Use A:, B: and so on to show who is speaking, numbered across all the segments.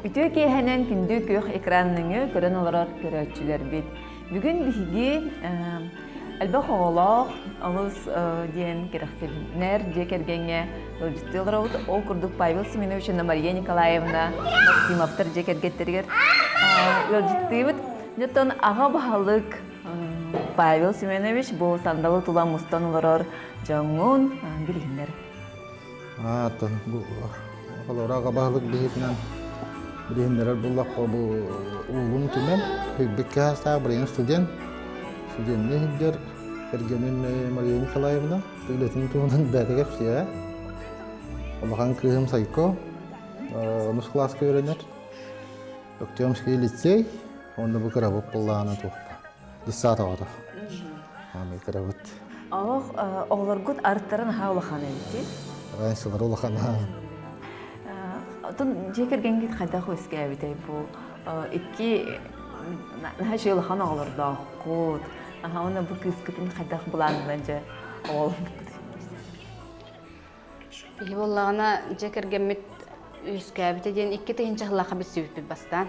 A: Үтүө киэһэнэн күндү күөх экран нөҥүө көрөн олорор көрөөччүлэрбит. Бүгүн биһиги элбэх оҕолоох олус диэн кэрэхсэбиннэр дьиэ кэргэҥҥэ ыалдьыттыы олоробут. Ол курдук Павел Семенович уонна Мария Николаевна Максимовтар дьиэ кэргэттэригэр ыалдьыттыыбыт. Дьоттон аҕа баһылык Павел Семенович бу сандалы тула мустан олорор дьоҥҥун билиһиннэр.
B: Ааттан бу холобура аҕа баһылык быһыытынан билиһиннэрэр буоллахха бу уулун түмэн Хүрбүккэ саастаах билигин студент студенныы сылдьар кэргэним Мария Николаевна үлэтин туһунан бэйэтэ кэпсиэҕэ. Улахан кыыһым Сайко онус кылааска үөрэнэр. Өктөмский лицей уонна бу кырабыт буоллаҕына туохпа Десса оҕото. Аамай кырабыт.
A: Олох оҕолоргут арыттарын аһаа улахан эбит.
B: Раньсылар улахан.
A: Отон дьиэ кэргэҥҥит хайдах үөскээбитэй бу икки наһаа үчүгэй улахан оҕолордооххут. Аха уонна бу кыыскытын хайдах былаанынан дьэ оҕоломмуккут?
C: Биһи буоллаҕына дьиэ кэргэммит үөскээбитэ диэн 2000 сыллаахха билсибиппит бастаан.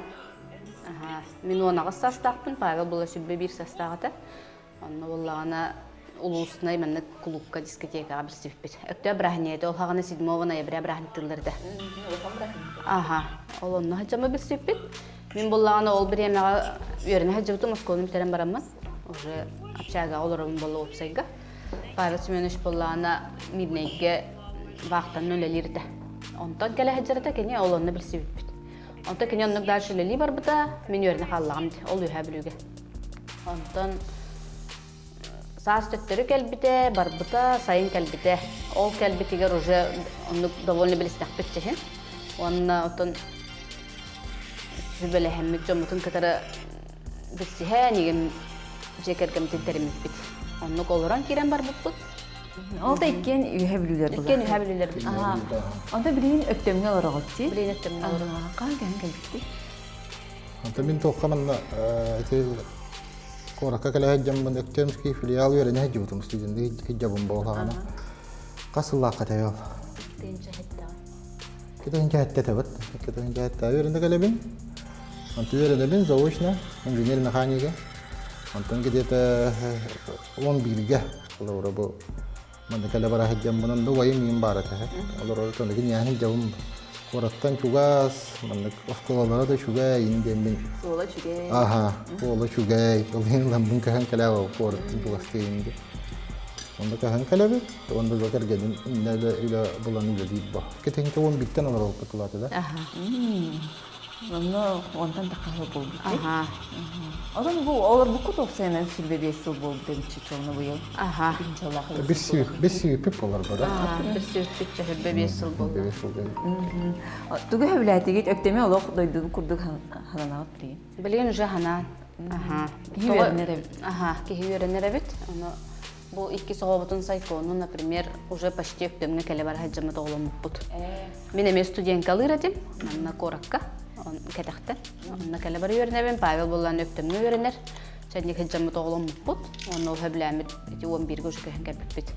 C: Мин 18 саастаахпын, Павел була 21 саастаах этэ. Онно буоллаҕына улууснай маннык кулуупка, дискотекаҕа билсибиппит. Өктөөп бырааһынньыга ол хаҕана 7 ноября бырааһынньыктыыллар этэ. Аха, ол онно сылдьаммы билсибиппит. Мин буоллаҕына ол бириэмэҕэ үөрэнэ сылдьыбытым, оскуоланы бүтэрэн бараммын, уже общагаҕа олоробун буолла уопсайга. Павел Семенович буоллаҕына Мирнэйгэ вахтанан үлэлиир этэ. Онтон кэлэ сылдьар этэ, кини ол онно билсибиппит. Онтон кини оннук дальше үлэлии барбыта, мин үөрэнэ хааллаҕым дии, ол Үөһээ Бүлүүгэ. Онтон саас төттөрү кэлбитэ, барбыта, сайын кэлбитэ. Ол кэлбитигэр уже оннук довольно билистэхпит чэһин. Уонна оттон сүбэлэһэммит дьоммутун кытары билсиһэн, игин дьиэ кэргэммитин тэриммиппит. Оннук олорон киирэн барбыппыт.
A: Ол да иккиэн үөһэ бүлүүлэр булар.
C: Иккиэн үөһэ бүлүүлэр.
A: Онто билигин Өктөмҥө олороҕут дии?
C: Билигин Өктөмҥө олоробут.
A: Хаһан кэһэн кэлбиттий?
B: Онто мин туохха манна ити куоракка кэлэ сылдьаммын Өктөмский филиал үөрэнэ сылдьыбытым студенныы сылдьабын буоллаҕына. Хас сыллаахха этэй ол?
C: Тыынча хэттэҕэ.
B: Кытыһын кэһэттэтэбит. Кытыһын кэһэттэҕэ үөрэнэ кэлэбин. Онтон үөрэнэбин заочно, инженер-механига. Онтон где-то 11-гэ холобура бу манна кэлэ бара сылдьаммын онно убайым миин баар этэ. Олорор тоныгын яһын дьабым куораттан чугас, маннык оскуолалара да үчүгэй ин диэммин.
A: Суола үчүгэй.
B: Аха, суола үчүгэй. Ол иһин ламбын көһөн кэлэ куораттан чугастыйын диэн. Онно көһөн кэлэбит, онно да кэргэним иннэ үлэ үлэ булан үлэлиир бо. Кэтинчэ уон биттэн олоролпут улаата да.
A: Онно онтон таххаһы буолбут. Аха. Онон бу олорбуккут уопсайынан 25 сыл буолбут эбит чолно быйыл.
C: Аха.
B: Бис болар бу да.
C: Бис 25 сыл болду.
A: Тугу хөбүлээтигит өктөмө олох дойдуну курдук хананаҕыт билигин.
C: Билигин уже ханаан. Аха.
A: Киһи үөрэнэр эбит.
C: Аха, киһи үөрэнэр эбит. Ону бу икки оҕобутун сайкону, например, уже почти өктөмҥө кэлэ бара сылдьаммыт оҕоломмуппут. Мин эмиэ студенткалыыр этим, манна куоракка, кэтэхтэн. Онно кэлэ бара үөрэнэбин, Павел буоллаан өктөмҥө үөрэнэр. Чэнник сылдьаммыт оҕоломмуппут. Онно ол сөбүлээммит ити 11-гэ уже көһөн кэлбиппит.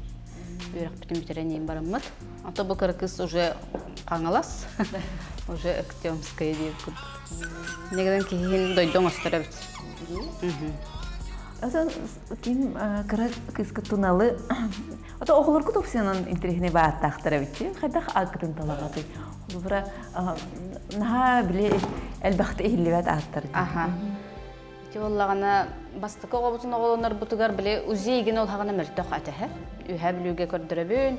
C: Үөрэхпитин бүтэрэн иин бараммыт. А то бу кыра кыз уже Хаҥалас, уже Өктөмская диир курдук. Негеден киһин дойду оҥостор эбит.
A: Атын ким кыра кыыска туналы Ото оҕолоргут опсиянан интэриэһинэй бааттаахтар эбит хайдах ааккытын талаҕатый? Холобура наһаа били элбэхтэ иһиллибэт ааттар.
C: Аха. Ити буоллаҕына бастакы оҕобутун оҕолонорбутугар били УЗИ игин ол хаҕына мөлтөх этэ. Үһэ Бүлүүгэ көрдөрөбүн,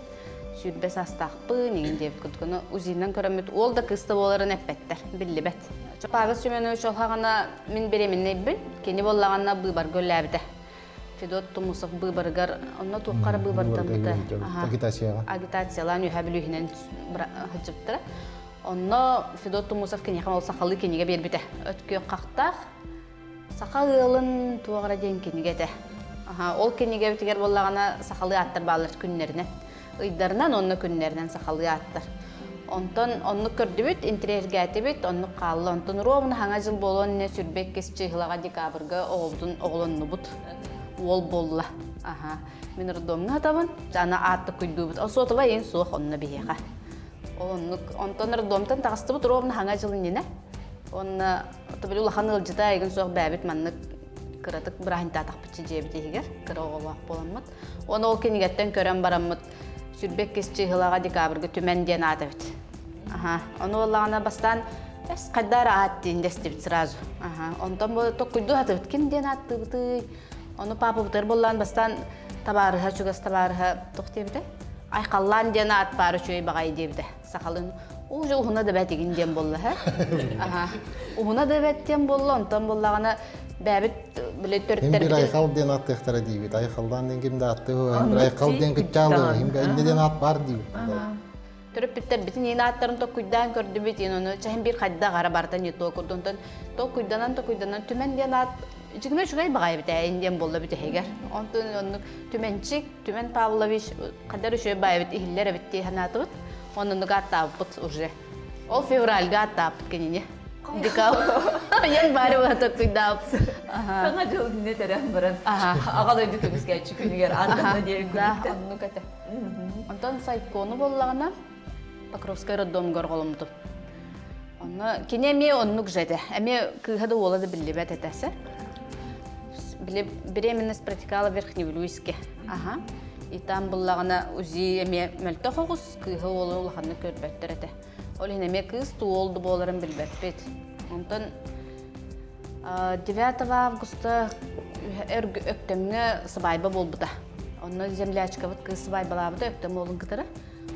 C: 20 саастаахпын игин диэбит курдук. Ону УЗИ-нан көрөммүт уол да кыыс да буоларын эппэттэр, биллибэт. Павел Семенович ол хаҕына мин беременнэйбин, кини буоллаҕына быыбарга үллээбитэ. Федот Тумусов быыбарыгар онно туохха эрэ быыбардаммыта.
B: Агитацияҕа.
C: Агитациялаан үһэ Бүлүүһүнэн сылдьыбыттара. Онно Федот Тумусов киниэхэ ол сахалыы кинигэ биэрбитэ. Өткүөх хахтаах саха ыалын туох эрэ диэн кинигэ этэ. Аха, ол кинигэбитигэр буоллаҕына сахалыы ааттар бааллар күннэринэн. Ыйдарынан уонна күннэринэн сахалыы ааттар. Онтон оннук көрдүбүт, интириэһиргээтибит, оннук хаалла. Онтон ровно хаҥа дьыл буолуон иннинэ сүрбэ иккис чыыһылаҕа декабрьга оҕобутун оҕолоннубут. Уол буолла. Аха. Мин роддомҥа сытабын, аны ааттык куйдуубут. Ол суотуба иин суох онно биһиэхэ. Ол оннук. Онтон роддомтан таҕыстыбыт ровно хаҥа дьыл иннинэ. Уонна били улахан ыалдьыта айгын суох бэйэбит маннык кыратык бырааһынтаатахпытчы дьиэбит иһигэр кыра оҕолоох буоламмыт. Уонна ол кинигэттэн көрөн бараммыт сүрбэк кис чыыһылаҕа декабрьга Түмэн диэн аат эбит. Аха. Ону буоллаҕына бастаан эс хайдаар аат диэн дэстибит сразу. Аха. Онтон бу токкуйдуу хатыбыт ким диэн ааттыыбытый? Ону паапабытыгар буоллаан бастаан табаарыһа чугас табаарыһа туох диэбитэ? Айхаллаан диэн аат баар үчүгэй баҕайы диэбитэ. Сахалын уже уһуна да бэтигин диэн буолла һэ. Аха. Уһуна да бэт диэн буолла, онтон буоллаҕына бэбит били
B: Хим бир айхал диэн аттыахтара диибит. Айхаллаан диэн ким да аттыы хим бир айхал диэн кыччаалы, хим инне диэн аат бар диибит.
C: Төрөппүттэрбитин иин ааттарын токкуйдаан көрдүбүт, иин ону чэһин бир хайдах ара барыта не то курдунтан токкуйданан токкуйданан түмэн диэн аат дьигинэ үчүгэй баҕайы битэ ин диэн буолла бүтэһигэр. Онтон оннук Түмэнчик, Түмэн Павлович хайдар үчүгэй баайбыт иһиллэр эбит дии санаатыбыт. Оннук ааттаабыппыт уже. Ол февральга ааттаабыт кинини. Январь уһа токкуйдаабыт.
A: Саҥа дьыл иннэ төрөөн баран аҕа дойду көмүскээччи күнүгэр ааттанна диэн
C: Да, оннук этэ. Онтон Сайкону буоллаҕына Покровскай роддомугар оҕоломмутум. Онно кини эмиэ оннук же этэ. Эмиэ кыыһа да уола да биллибэт этэ. Били беременность протекала в Верхневилюйске. Аха. И там буллаҕына УЗИ эмиэ мөлтөх оҕус, кыыһа уолу улаханнык көрбөттөр этэ. Ол иһин эмиэ кыыс туол да буоларын билбэппит. Онтон 9 августа Өктөмҥө сыбаайба буолбута. Онно землячкабыт кыыс сыбаайбалаабыта Өктөм уолун кытары.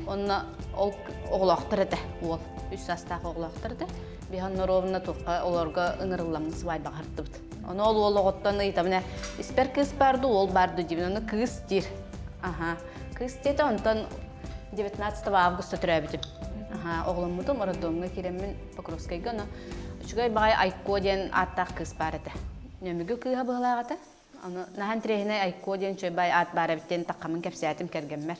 C: Онно ол оҕолоохтор этэ уол. Үс саастаах оҕолоохтор этэ. Биһан ровно туохха олорго ыҥырылламмыт сыбаайбаҕа хартыбыт. Ону ол уол оҕоттон ыйытабын испэр кыыс бар ду, уол бар ду диибин. Ону кыыс диир. Аха. Кыыс диэтэ, онтон 19 августа төрөөбүтүм. Аха, оҕоломмутум, роддомҥа киирэммин Покровскайга, ону үчүгэй баҕайы Айко диэн ааттаах кыыс баар этэ. Нөмүгү кыыһа быһылаах этэ. Ону наһаа интэриэһинэй Айко диэн үчүгэй баай аат баар эбит диэн таххаммын кэпсээтим кэргэммэр.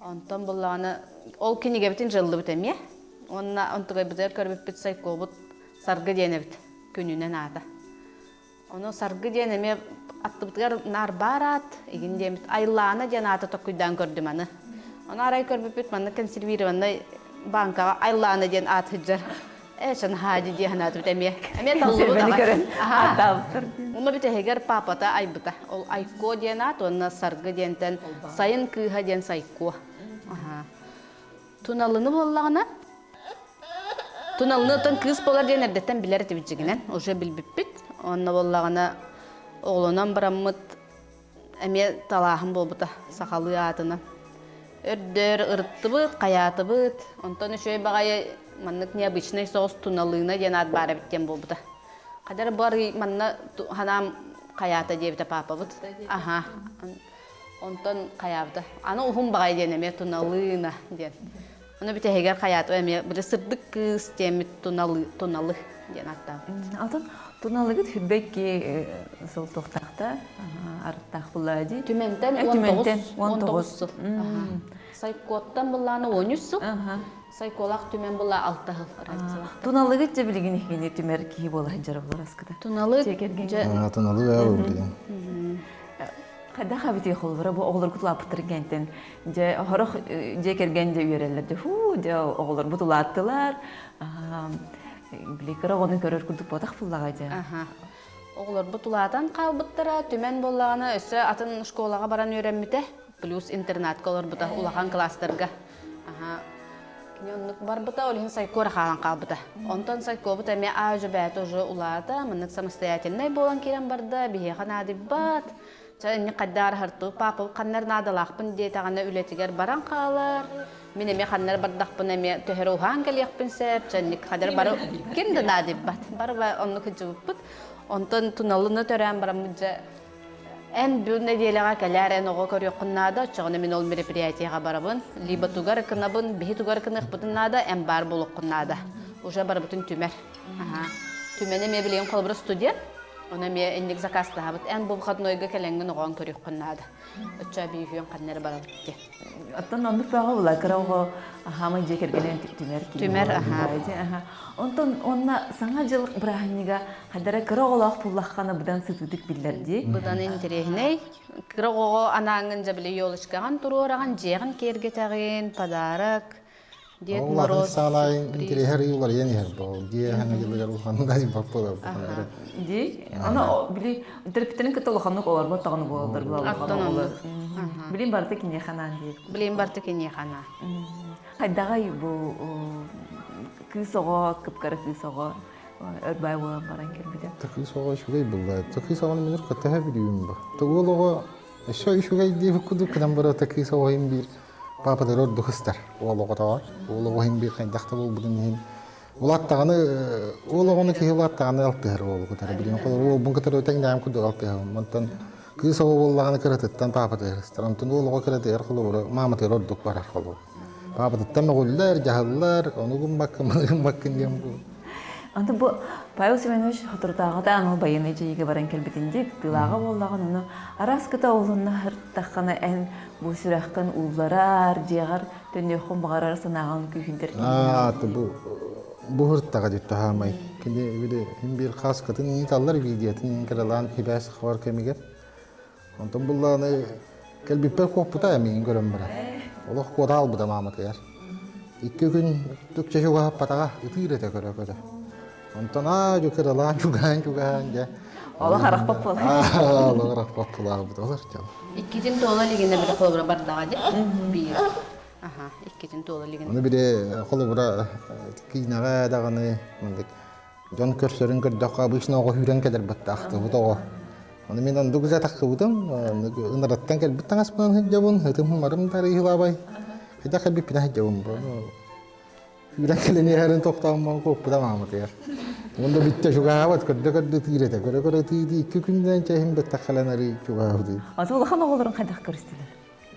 C: Онтон буллаҕына ол кинигэбитин дьыллыбыт эмиэ. Уонна онтугайбытыгар көрбүппүт Сайкобут Саргы диэн эбит күнүнэн аата. Ону Саргы диэн эмиэ аттыбытыгар наар баар аат, игин диэммит Айлаана диэн ааты токкуйдаан көрдүм аны. Ону арай көрбүппүт манна консервированнай банкаҕа Айлаана диэн аат сылдьар. Ээ, Шанхаади дии санаатыбыт эмиэ. Эмиэ таллыбыт
A: аҕай. көрөн ааттаабыттар.
C: Уна бүтэһигэр папата айбыта. Ол Айко диэн аат уонна Саргы диэнтэн Сайын кыыһа диэн Сайко. Аха. Туналыны буоллаҕына Туналыны оттон кыыс буолар диэн эрдэттэн билэр этибит дьигинэн. Уже билбиппит. Онно буоллаҕына оҕолонон бараммыт эмиэ талааһын буолбута сахалыы аатынан. Өрдөр ырыттыбыт, хайаатыбыт. Онтон үчүгэй баҕайы маннык необычный соҕус туналыына диэн аат баар эбит диэн буолбута. Хадары бары манна ханаам хайаата диэбитэ паапабыт. Аха. Онтон хайаабыта. Аны уһун баҕайы диэн эмиэ туналыына диэн. Ону бүтэһигэр хайаатыба эмиэ били сырдык кыыс диэммит туналы туналы диэн ааттаабыт.
A: Атын туналыгыт хүрбэкки сыл туохтаахта арыттаах буллаа дии.
C: Түмэнтэн 19 19 сыл. Сайкоттан буллааны 13 сыл. Сайколаах түмэн була 6 сыл разницалаах.
A: Туналыгыт дьэ билигин ихини түмэр киһи буола сылдьар булар аскыта.
C: Туналык
B: дьэ Туналык ээ билигин.
A: Хайдах эбитий холбура бу оҕолоргут улааппыттар кэнтэн дьэ хорох дьиэ кэргэн дьэ үөрэллэр дьэ фу дьэ оҕолорбут улааттылар били кыра оҕону көрөр курдук буотах буллаҕа дьэ
C: оҕолорбут улаатан хаалбыттара түмэн буоллаҕына өссө атын школаҕа баран үөрэммитэ плюс интернатка олорбута улахан класстарга Кини оннук барбыта, ол иһин Сайко эрэ хаалан хаалбыта. Онтон Сайкобут эмиэ аа-дьуо бэйэтэ уже улаата, маннык самостоятельнай буолан киирэн барда, биһиэхэ наадыйбат. Чэ, инник хайдаар аһартыы папа ханнар наадалаахпын диэтэҕинэ үлэтигэр баран хаалар. Мин эмиэ ханнар бардахпына эмиэ төһөрө уһаан кэлиэхпин сөп. Чэ, инник хадыр бары ким да наадыйбат. Бары оннук сылдьыбыппыт. Онтон туналыны төрөөн бараммыт дьэ Эн бу нэдиэлэҕэ кэлээр, эн оҕо көрүөххүн наада, оччоҕуна мин ол мероприятиеҕа барабын, либо тугар кынабын, биһи тугар кыныахпытын наада, эн баар буолуоххун наада. Уже барыбытын түмэр. Аха. Түмэни эмиэ билигин холобура студент, ону эмиэ инник заказтаһабыт. Эн бу выходнойга кэлэҥҥин оҕоҥ көрүөххүн наада. Оччо эбии ханна эрэ барабыт диэн.
A: Оттон оннук бөҕө була кыра оҕо хаамай дьиэ кэргэнин түмэр
C: Түмэр, аха.
A: Онтон уонна Саҥа дьыл бырааһынньыга хайдара кыра оҕолоох буллаххана быдан сытыытык биллэр дии.
C: Быдан интэриэһинэй. Кыра оҕоҕо анааҥҥын дьэ били елочкаҕын туруораҕын, дьиэҕин киэргэтэҕин, подарок. Дед
B: Ол улахан
C: Мороз
B: саалаайын
C: сюрприз.
B: интириэһэр уларыйан иһэр бу. Дьиэ хаҥа дьылыгар улахан да баппыла.
A: Ди, аны били төрөппүттэрин кытта улаханнык олорбот даҕаны буолаллар буолаллар
C: Аттан оннук.
A: Билин барыта киниэхэ анаан диир.
C: Билин барыта киниэхэ анаан.
A: Хайдаҕай бу кыыс оҕо, кыпкара кыыс оҕо өр бай буолан баран кэлбитэ.
B: Кыыс оҕо үчүгэй буолла. Кыыс оҕону мин кытта билүүм бу. Уол оҕо өссө үчүгэй диэбит курдук гынан барыта кыыс оҕо иһин биир паапатыгар ордук ыстар. Уол оҕотоҕор. Уол оҕо иһин биир хайдах да буолбутун иһин улааттаҕына уол оҕону киһи улааттаҕына алтыһар уолу кытары билигин холобур уолбун кытары тэҥнээн курдук алтыһабын онтон кыыс оҕо буоллаҕына кыратыттан паапатыгар ыстар онтон уол оҕо кыратыгар холобура мааматыгар ордук барар холобур паапатыттан мөҕүллэр дьаһаллар ону гыммаккын маны гыммаккын диэн бу
A: Аны бу Павел Семенович соторутааҕыта анал байыаннай дьайыыга баран кэлбитин дии кыттыылааҕа буоллаҕын ону араас кыта олунна ыртаххына эн бу сүрэххин уулларар дьиэҕэр төннүөххүн баҕарар санааҕын күүһүндэр
B: Аа, бу бу һыртаҕа дьүттэ хаамай. Кини били хин биир хааскатын ыыталлар видеотын кыралаан хибээс хабар кэмигэр. Онтон буллааны кэлбиппэр куоппута миигин көрөн баран. Олох куота албыта мааматыгар. Икки күн түкчэ чугаһаппатаҕа ытыыр этэ көрө-көрө. Онтон аа дьу кыралаан чугаһаан-чугаһаан дьэ.
A: Олох арахпат буолар.
B: Олох арахпат буолаабыт олор дьон.
C: Иккитин туола илигинэ били холобура бардаҕа дии. Биир. Аха, иккитин туола илигинэ.
B: Ону били холобура киинэҕэ даҕаны мындык дьон көрсөрүн көрдөххө обычно оҕо сүүрэн кэлэр баттаахтыбыт оҕо. Ону мин оннук затахтыбытым, ыныраттан кэлбит таҥаспынан сылдьабын, ытым марым тарыйылаабай. Хайдах кэлбиппинэ сылдьабын. Сүүрэн кэлэн иһэрин тохтооммон куоппута мааматыгар. Уонна бүттэ чугаһаабат, көрдө-көрдө тыыр этэ. Көрө-көрө тыы икки күнүнэн чэһин бэттэх кэлэн арыы чугаһаабыт.
A: Аты улахан оҕолорун хайдах көрүстүлэр?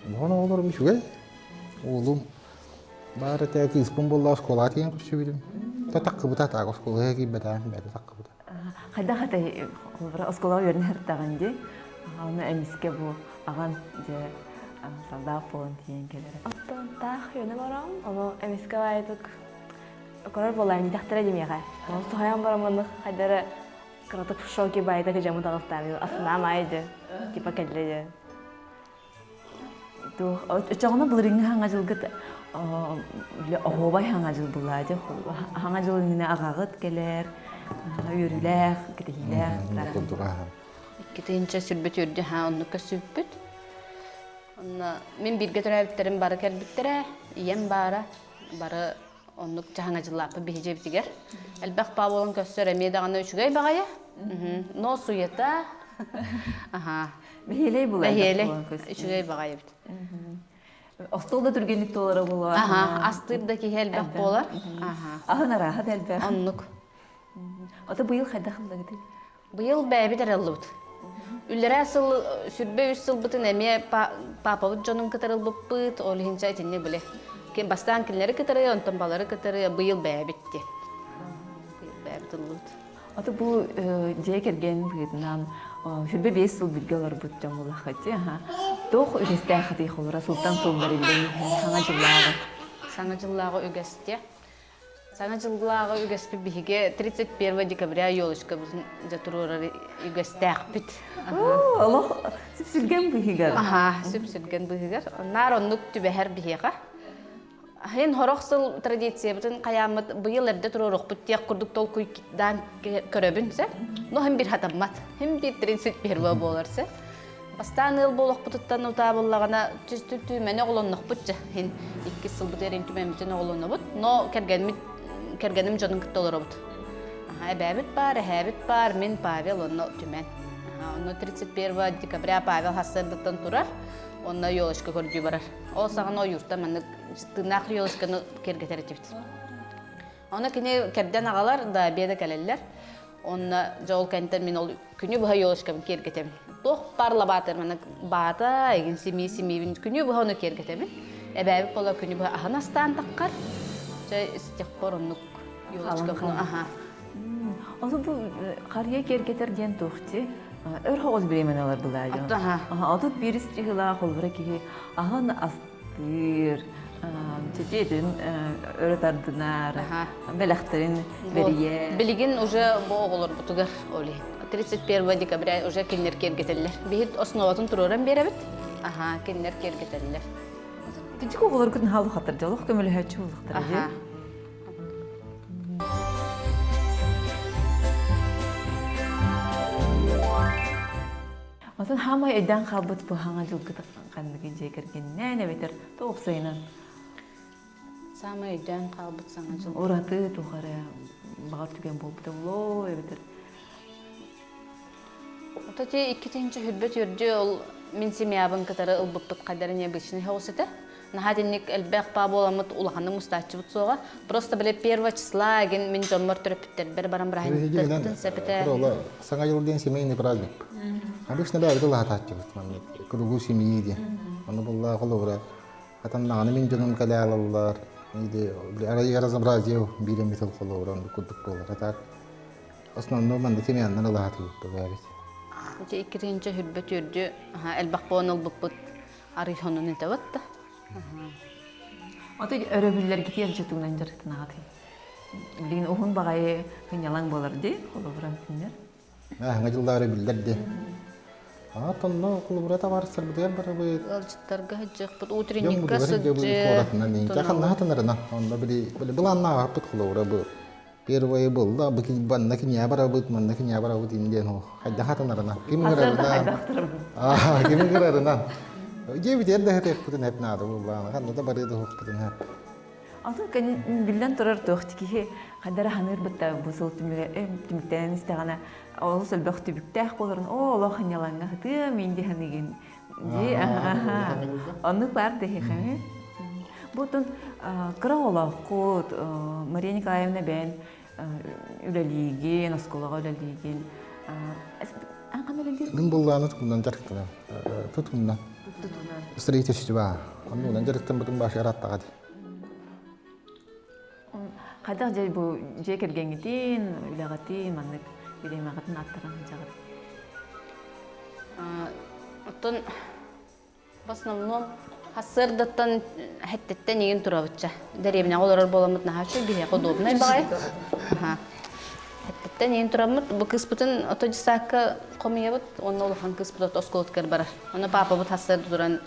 B: Улахан оҕолорум үчүгэй. Уолум баар этэ, кыыспын буолла оскуолаҕа тиийэн көрсүбүтүм. Та таккыбыта таак оскуолаҕа киирбэтэҕим бэйэтэ таккыбыта.
A: Хайдах этэй оскуолаҕа үөрэнэ сырыттаҕын дии. Аны эмискэ бу аҕан дьэ солдат буолан тиийэн кэлэрэ.
D: Оттон таах үөнэ барам, ону эмискэ баайдык көрөр буолаайын диэхтэрэ димиэхэ. Ол соһуйан бараммын хайдары кыратык в шоке баайдык дьамы таҕыстаан астынаам аайы типа кэллэ дьэ.
A: Туох оччоҕуна былырыыҥҥы хаҥа дьылгыт оһуобай хаҥа дьыл булаа дьэ хаҥа дьыл иннинэ аҕаҕыт кэлэр үөрүүлээх кэтэһиилээх
C: Икки сүрбүт үрдү ха оннук көссүүппүт. Онно мин бииргэ төрөөбүттэрим бары кэлбиттэрэ, ийэм баара, бары оннук чаһаҥа дьыллааппыт биһи дьиэбитигэр. Элбэх паа буолан көссөр эмиэ даҕаны үчүгэй баҕайы. Но суета. Аха.
A: Бэһиэлэй буолар.
C: Бэһиэлэй. Үчүгэй баҕайы эбит.
A: Остуол да түргэнник туолара буолуо.
C: Аха, астыыр да киһи элбэх буолар. Аха.
A: Аһын арааһа да элбэх.
C: Оннук.
A: Ото быйыл хайдах ыллагыты?
C: Быйыл бэйэбит эрэ ыллыбыт. Үллэрээ сыл сүрбэ үс сылбытын эмиэ паапабыт дьонун кытары ылбыппыт, ол иһин чэ итинник били бастаан кинилэри кытары, онтон балары кытары быйыл бэйэбит диэн. Быйыл бэйэбит ыллыбыт.
A: Аты бу дьиэ кэргэн быһыытынан сүрбэ биэс сыл бииргэ олорбут дьон буоллаххыт Туох үгэстээххитий холура сылтан сыл бэриллэн иһэр саҥа дьыллааҕы?
C: Саҥа дьыллааҕы үгэстиэ. Саҥа дьыллааҕы үгэспит биһиги 31 декабря елочкабытын дьэ туруорар үгэстээхпит.
A: Олох сүпсүлгэн быһыгар.
C: Аха, сүпсүлгэн быһыгар. Наар оннук түбэһэр биһиэхэ. Хин хорох сыл традициябытын хайааммыт быйыл эрдэ туруорухпут диэх курдук толкуйдаан көрөбүн сэ. Но хим бир хатаммат. Хим бир 31 буолар сэ. Бастаан ыал буолуохпутуттан утаабыллаҕына түмэни оҕолоннохпут дьэ иһин иккис сылбыт эрин түмэммитин оҕолонобут но кэргэммит кэргэним дьонун кытта олоробут эбээбит баар эһээбит баар мин Павел онно түмэн онно 31 декабря Павел хассыардаттан турар онно елочка көрдүү барар ол саҕана ойуурта маннык тыыннаах елочканы киэргэтэр этибит Ону кини кэрдэн аҕалар да обеда кэлэллэр. Онно дьэ ол кэнтэн мин ол күнү быһа елочкабын киэргэтэбин. Туох баар лабаатар маннык баата, эгин симии симиибин күнү быһа ону киэргэтэбин. Эбээбит буола күнү быһа аһын астаан таххар. Чэ с тех пор оннук елочкабын аха.
A: Ону бу харыйа киэргэтэр диэн туохти? Өр хоҕус бириэмэни ылар былаа дьон. Отут биирис чыһылаах холбура киһи аһын астыыр, чэчиэтин өрө тардынар, бэлэхтэрин бэрийэр.
C: Билигин уже бу оҕолорбутугар ол 31 декабря уже кинилэр киэргэтэллэр. Биһит основатын туруоран биэрэбит. Аха, кинилэр киэргэтэллэр.
A: Кичик оҕолоргут наһаа улахаттар дьолох көмөлөһөөччү буолуохтара дии. Онтон хаамай өйдөөн хаалбыт бу хаҥа дьылгыт ханныгы дьиэ кэргэнинэн эбэтэр уопсайынан
C: Саамай өйдөөн хаалбыт саҥа дьыл.
A: Ураты туох эрэ баҕар түгэн буолбута буолуо эбэтэр
C: Ото ти иккитинчи хүрбэт үрдү ол мин семьябын кытары ылбыппыт хайдары необычный соҕус этэ. Наһаа итинник элбэх паа буоламмыт улаханнык мустааччыбыт суоҕа. Просто бile первого числа эгин мин дьоммор төрөппүттэрбэр баран бырааһынньыктарбытын сөп этэ.
B: Саҥа дьыл диэн семейный праздник. Обычно бэйэбит улаатааччыбыт маннык кругу семьи диэн. Ону буллаа холобура Атаннаҕына мин дьонум кэлэ алаллар, или разнообразие биир эмит холобура оннук курдук буолар. А так основном манна семьяннан ылаһатыбыт бэбит.
C: Ити иккитинчи хүрбэ түөрдү элбэх буолан ылбыппыт арый сонун этэ да.
A: Ото өрөбүллэргитигэр дьэ тугунан дьарыктанаҕытый? Билигин уһун баҕайы сынньалаҥ буолар дии, холобура күннэр.
B: Ааһыҥа дьыллаары биллэр дии. Аа, тонно холобура табаарыстарбытыгар барабыт.
C: Ыалдьыттарга сылдьыахпыт,
B: Дьон
C: утренникка
B: мудугар сылдьабыт
C: сылдьыы.
B: куоратынан инчэ ханнаһатынарына. Онно били били былааннаабаппыт холобура бу первое булла бу банна киниэ барабыт, манна киниэ барабыт индиэн хо. Хайдахатынарына. Ким ыҥырарынан. Аа, ким ыҥырарынан. Дьиэбитигэр да хэтиэхпитин хэп наада буоллаҕына, ханна да барыа да суохпутун хэп.
A: Атын биллэн турар туох киһи хайдара ханыыр бытта бу сыл түмүктэнэн истэҕинэ олус элбэх түбүктээх буоларын оо олох ньалаҥҥа сытыам инди ханыгын дии оннук баар дэһиэхэми бутун кыра оҕолооххут Мария Николаевна бэйэн үлэлиигин оскуолаҕа үлэлиигин
B: Мин буллааны тутунан дьарыктанам. Тутунан. Строительство. Оннугунан дьарыктаммытым башы араттаҕа дии.
A: Хайдах дьэ бу дьиэ кэргэҥҥитин, үлэҕитин маннык бириэмэҕитин аттаран сылдьаҕыт?
C: Оттон в основном сарсыардаттан хэттиттэн игин турабытча. Дэриэбинэҕэ олорор буоламмыт наһаа үчүгэй, биһиэхэ удобнай баҕайы. Хэттиттэн игин тураммыт, бу кыыспытын ото дьыссаакка хомуйабыт, уонна улахан кыыспыт ото оскуолатыгар барар. Ону паапабыт сарсыарда туран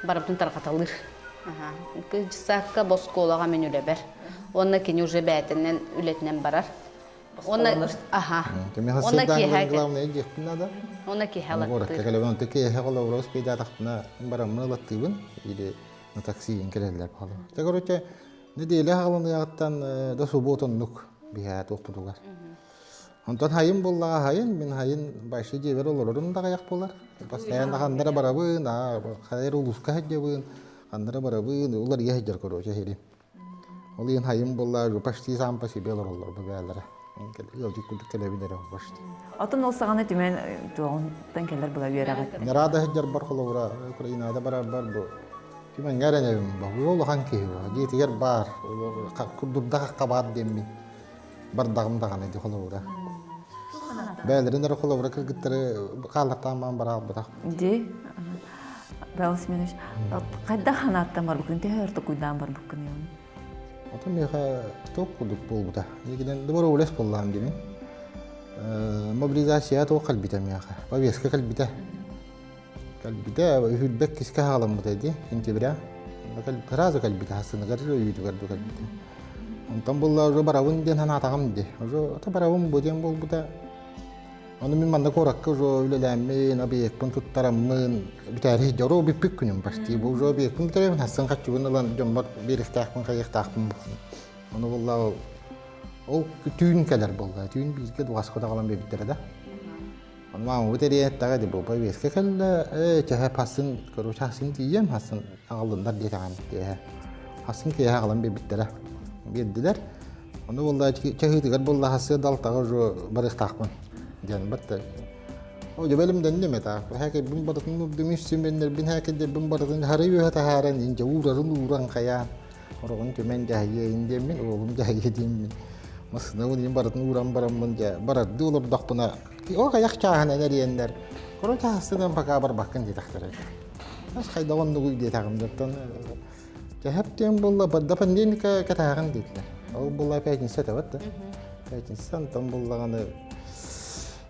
C: барыбытын тарҕаталыыр. Дьыссаакка бу оскуолаҕа мин үлэбэр. Уонна кини уже бээтинэн үлэтинэн барар. Уонна аха.
B: Уонна киэһэ главное диэхпин надо.
C: Уонна киэһэ
B: Городка кэлэбин, онто киэһэ холобура успейдаатахпына бараммын ылаттыыбын или на такси кэлэллэр баҕалар. Те короче, неделя хаалыныаҕыттан да суббота оннук биһээ туохпутугар. Онтон хайын буоллаҕа хайын, мин хайын большой дьиэбэр олорорум да аҕыйах буолар. Постоянно ханнара барабын, хайыр улууска сылдьабын, ханнара барабын, уларыйа сылдьар короче иһирим. Ол иһин хайын буоллаҕа почти сам по себе олороллор бу бээлэрэ. Ыалдьыт курдук кэлэбин эрэ почти.
A: Отон ол саҕана түмэн туоҕунтан кэлэр була үөрэҕит.
B: Нарада сылдьарбар холобура Украинада барарбар бу түмэҥҥэ эрэнэбин бу улахан киһи бу дьиэтигэр баар курдурдах хабаат диэммин бардаҕым даҕаны ди холобура. Бээлэрин эрэ холобура кыргыттары хааллартаан баан бараалбатах.
A: Ди Павел Семенович, хайдах ханааттан барбыккын, төһө өр токуйдаан барбыккын юм?
B: Ото миэхэ туох курдук буолбута. Негинен доброволец буоллаам димин. Мобилизация туох кэлбитэ миэхэ. Повестка кэлбитэ. Кэлбитэ, үһүрбэт киске хаҕаламмыта ди, сентября. Сразу кэлбитэ, хассыныгар өйүүтүгэр ду кэлбитэ. Онтон булла уже барабын диэн санаатаҕым ди. Уже ото барабын бу диэн буолбута. Ону мин манна куоракка уже үлэлээммин, объекпын туттараммын, бүтээри дьоро бүппүт күнүм почти. Бу уже объекпын бүтэрэбин, хассын хаччыбын ылан дьоммор биэриэхтээхпин, хайыахтаахпын. Ону булла ол түүн кэлэр буолла. Түүн бииргэ дуҕаска даҕалан биэрбиттэрэ да. Маамабыт эриэһэттэҕэ ди бу повестка кэллэ, ээ чэһэ хасын короче хасын тиийиэм хасын аҕаллыннар диэтэҕин киэһэ. Хасын киэһэ аҕалан биэрбиттэрэ. Биэрдилэр. Ону буолла чаһыытыгар буолла хасыа далтаҕа уже барыахтаахпын диэн батта. О дьэбэлим дэнним этэ. Хэкэбин барытын урдум үссүмэннэрбин хэкэдэрбин барытын хары үөһэ таһааран инчэ уурарын ууран хайаан Ороҕун түмэн дьаһайыайын диэммин, уолум дьаһайыа диэммин. Массыынабын иин барытын ууран бараммын дьэ барардыы олордохпуна ол хайах чааһынан эриэннэр короче чааһыстынан пока барбаккын диэтэхтэрэ. Ас хайдах оннугуй диэтэҕим дьоттон дьэһэп диэн буолла да понедельникка кэтээҕин диэтилэр. Ол буолла пятница этэ да. Пятница онтон буллаҕаны.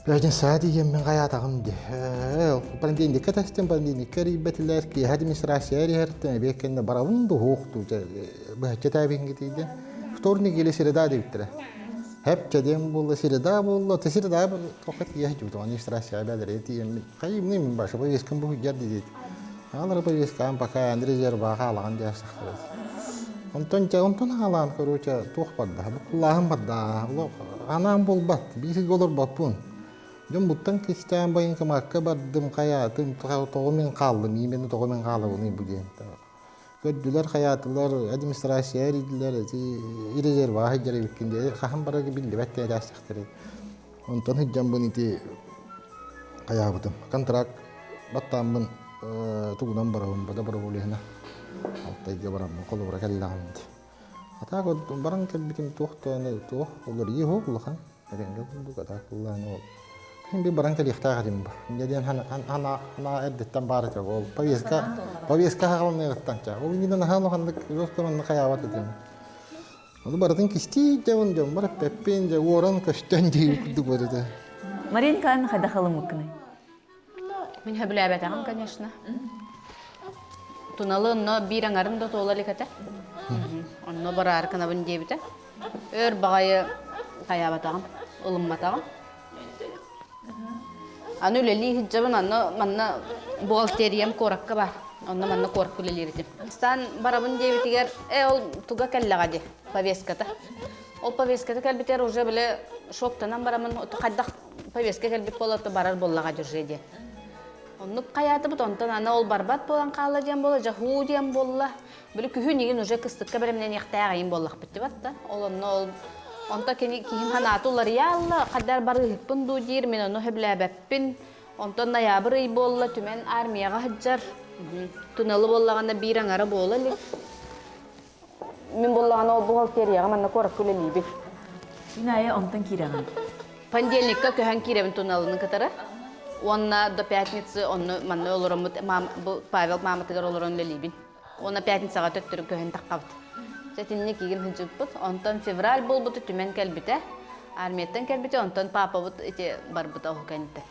B: Пятница тиийэммин хайаатаҕым дии. Понедельникка тэстим, понедельникка эрийбэтилэр, киэһэ администрация эриһэртэн эбиэт кэннэ барабын дуһуох дуу, быһаччы тээбиҥҥэ тиийдэ. Вторник или среда диэбиттэрэ. Хэп диэн буолла, среда буолла, ты среда тоққа тиийэ сылдьыбытым, администрация бээлэрэ тиийэммин, хайымный мин баша повесткам бу сылдьар диэт. Аҕалара повесткам пока резерваҕа алаҕан диэн сахтар. Онтон дьэ онтон аҕалаан короче туох барда, буккуллааһын барда, анаан буолбат, биир сиргэ олорбоппун. Дьон буттан кистээн военкомакка бардым, хайаатым, тоҕо мин хааллым, именно тоҕо мин хаалабыный бу диэн. Көрдүлэр, хайаатылар, администрация эрийдилэр, ити резерваҕа сылдьар эбиккин диye, хаһан барарга биллибэт диэн Онтон сылдьаммын ити хайаабытым. Контракт баттааммын тугунан барабын, бада доброволеһына. Алтайга бараммын холобура кэллэҕим дии. Атаак баран кэлбитим туох да туох уларыйыы суох улахан. Этэҥҥэ курдук атаак ыллаан ол. Мин би баран кэлиэхтээх этим бу. Инньэ диэн хана эрдэттэн баар этэ ол повестка повестка хаҕаланыаҕыттан ча. Ол иннинэ наһаа улаханнык жестко манна хайаабат этим. Ону барытын кистии дьон дьоммор эппэппин, дьэ уоран көстөн диир курдук барыта.
A: Мария Николаевна хайдах ылыммыккыный?
C: Мин сөбүлээбэтэҕим, конечно. Туналы онно биир аҥарын да туола илик этэ. Онно бараары гынабын диэбитэ. Өр баҕайы хайаабатаҕым, ылымматаҕым. Аны үлэлии сылдьабын, онно манна бухгалтериям куоракка баар. Онно манна куоракка үлэлиир этим. Бастаан барабын диэбитигэр, э, ол туга кэллэҕэ дии, повестката. Ол повестката кэлбитигэр уже бile шоктанан барамын, хайдах повестка кэлбит буола, барар буоллаҕа дьурже диэн. Оннук хайаатыбыт, онтон аны ол барбат буолан хаалла диэн буолла, дьэ диэн буолла. Били күһүн игин уже кыстыкка бэлэмнэниэхтээх айын буоллахпыт дибат да. Ол онно ол онто кини киһим ханааты уларыйаалла, хайдар барыыһыкпын дуу диир, мин ону сөбүлээбэппин. Онтон ноябрь ый буолла, түмэн армияҕа сылдьар. Туналы буоллаҕына биир аҥара буола илик. Мин буоллаҕына ол бухгалтерияҕа манна куоракка үлэлиибин.
A: Күн аайы онтон киирэҕин.
C: Понедельникка көһөн киирэбин туналыны кытары. Уонна до пятницы онно манна олороммут бу Павел мааматыгар олорон үлэлиибин. Уонна пятницаҕа төттөрү көһөн таххабыт. Дьэ итинник игин сылдьыбыппыт. Онтон февраль буолбута түмэн кэлбитэ. Армияттан кэлбитэ, онтон папабыт ити барбыта оһу кэнниттэн.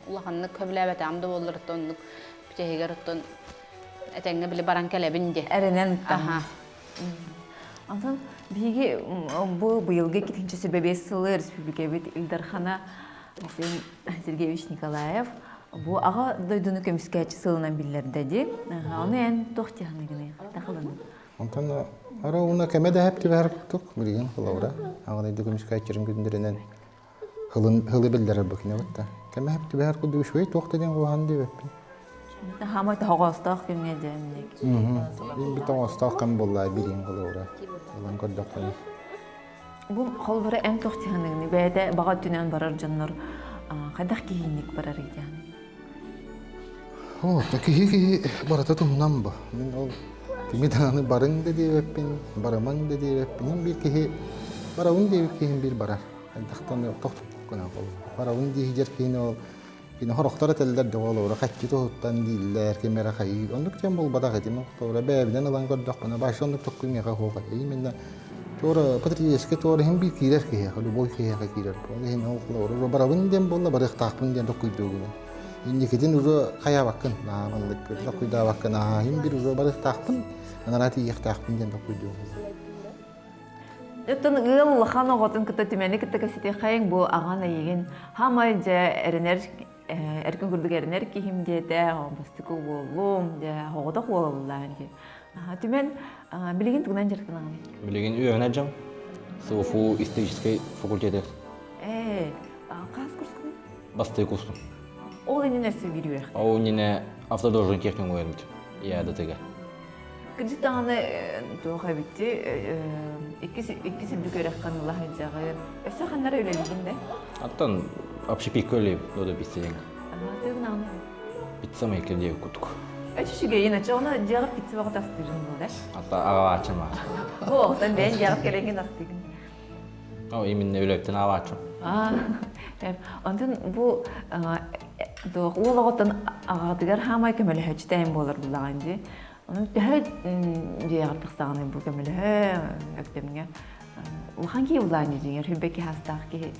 C: Улаханнык сөбүлээбэтэҕим да буоллар, оннук бүтэһигэр оттон этэҥҥэ били баран кэлэбин диye.
A: Эрэнэн Аха. Онтон биһиги бу быйылгы 2025 сылы республикабыт Ил Дархана Айсен Сергеевич Николаев бу аҕа дойдуну көмүскээччи сылынан биллэрдэ дии. Ону эн туох дьаһаныгыный? Тахылын.
B: Онтон ара уна кэмэ да хэп түбэһэр курдук билигин холобура аҕа дойду көмүскээччилэрин күндэринэн хылын хылы биллэрэр бу кине батта. Кэмэ хэп түбэһэр курдук үчүгэй туох да диэн куһаҕан диэбэппин.
A: Хаамай тоһоҕостоох күҥҥэ дьээнник.
B: Бит тоҕостоох кэм буолла билигин холобура. Ылан көрдөххүнэ.
A: Бу холобура эн туох дьаһаныгыный? Бэйэтэ баҕа өттүнэн барар дьоннор хайдах киһиинник барар диэн?
B: О, киһи киһи барыта туһунан бу. Мин ол кими даҕаны барыҥ да диэбэппин, барымаҥ да диэбэппин. Биир киһи барабын диэбит киһим биир барар. Хайдахтан тохтоппуккун ол. Барабын диэһидьэр киһини ол кини хорохтор этэллэр да ол хаччы туһуттан дииллэр, ким эрэ хайыы. Оннук диэн буолбатах этим. Туора бэйэбинэн ылан көрдөхпүнэ, башы оннук токку миэхэ суох этэ. Именно туора патриотическай туора иһин биир киирэр киһиэхэ, любой киһиэхэ киирэр. Ол иһин ол барабын диэн буолла, барыахтаахпын диэн токкуйдуугун. Инникитин уже хайаабаккын, нааманнык токкуйдаабаккын, аа иһин биир уже барыахтаахпын, анараа тиийиэхтаахпын диэн токкуйдуугун.
A: Оттон ыал улахан оҕотун кытта Түмэни кытта кэпсэтиэххэйиҥ бу аҕан эйигин хаамай дьэ эрэнэр эркин курдук эрэнэр киһим диэтэ, бастакы уолум, дьэ оҕотох уоллаан дии. Түмэн билигин тугунан дьарыктанаҕын?
E: Билигин үөрэнэ дьон СУФУ историческай факультеты.
A: Ээ, хас курскун?
E: Бастакы курсум.
A: Ол иннинэ өссө биир үөрэх.
E: Ол иннинэ автодорожный техникум үөрэммитим. ЯДТ-га.
A: Кырдьык даҕаны туох эбитти иккис үрдүк үөрэххин ыла сылдьаҕын. Өссө ханнара үлэлиигин да?
E: Оттон общепитка үлэлиим, додо пицца диэн.
A: Тыгынаҕын.
E: Пицца мейкер диэбит курдук.
A: Өчү үчүгэйин, оччо ону дьиэҕэр пицца бөҕө астыырын буолар.
E: Атта аҕалааччым баар.
A: Бу оҕотон бэйэн дьиэҕэр кэлэҥҥин астыыгын.
E: О, именно үлэбиттэн аҕалааччым.
A: Онтон бу уол оҕотон аҕатыгар хаамай көмөлөһөөччү буолар буллаҕын дии. Онон төһө дьиэҕэр тахсаҕыный бу көмөлөһө өктөмҥө? Улахан киһи улаан дьиҥэр хүбэки хастаах киһи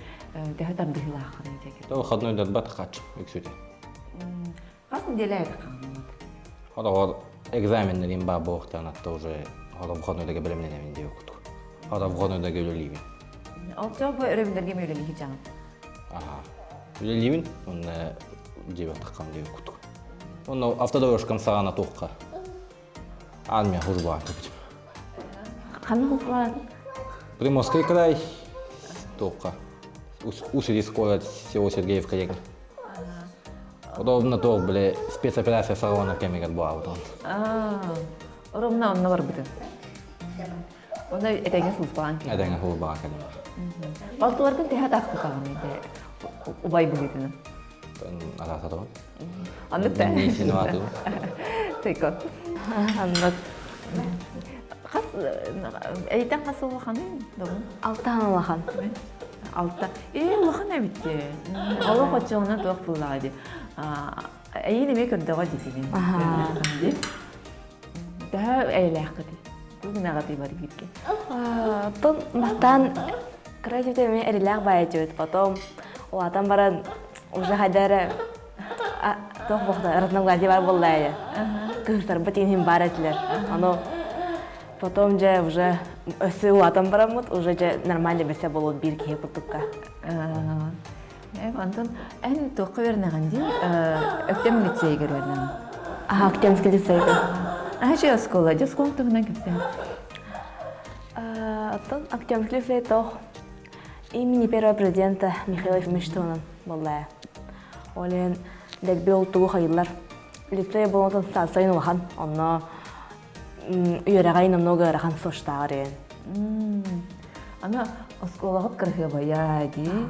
A: төһө тардыһыылааххыный дьэ.
E: То выходной датбат хач үксүтэ.
A: Хас неделя это хааммат?
E: Холобур экзаменнерин баа буохтаан атта уже холо выходнойдага бэлэмнэнэбин диye кутук. Холо выходнойдага үлэлиибин.
A: Ол бу өрөбүллэргэ үлэлиһи дьаҥ.
E: Аха. Үлэлиибин, онно дьиэбэр таххам диye кутук. Онно автодорожкам саҕана туохха. Армия хурбаан көпүтүм.
A: Ханна хурбаан?
E: Приморский край туохха. Усилий город село Сергеевка деген. Удобно туох биле спецоперация саҕаланар кэмигэр буолбутун.
A: Оромна онно барбытын. Онно этэҥҥэ сулуспаҕан кэлин.
E: Этэҥҥэ сулуспаҕан кэлин.
A: Балтыларгын тэһэ таахпытаҕын ити убай быһыытынан.
E: Араасатабын.
A: Аннык да. Тыйко.
D: Аннык.
A: Хас эйтен хас улаханый добун?
D: Алтахан улахан.
A: Алта. Ээ улахан эбит дии. Олох оччоҕуна туох буллаҕа дии. Эйин эмиэ көрдөҕө дии дии. Төһө эйэлээххитий? Тугу гынаҕытый бары бииргэ?
D: Тон бастаан кыра дьүтэ эмиэ эрилээх баайа дьүбүт. Потом улаатан баран уже хайда эрэ туох буохта разногласие бар буолла Кыһыртарбыт иһин баар этилэр. Ону потом дьэ уже өссө улаатан бараммыт уже дьэ нормально бэсэ буолуут биир киһи курдукка.
A: Антон, эн туохха үөрэнэҕин дии? Өктөм лицейгэр үөрэнэҕин.
D: Аха, Өктөмский лицейгэ.
A: Аха, же оскуола. Дьэ, оскуола туһунан кэпсээн.
D: Оттон Октябрьский лицей тоох имени первого президента Михаила Ефимович туһунан буолла. Ол иһин дэлби ол тугу хайыллар. Лицей буолуутун станция улахан, онно үөрэҕэй намного ыарахан суоштааҕар иһин.
A: Аны оскуолаҕыт кыраһыабайа дии.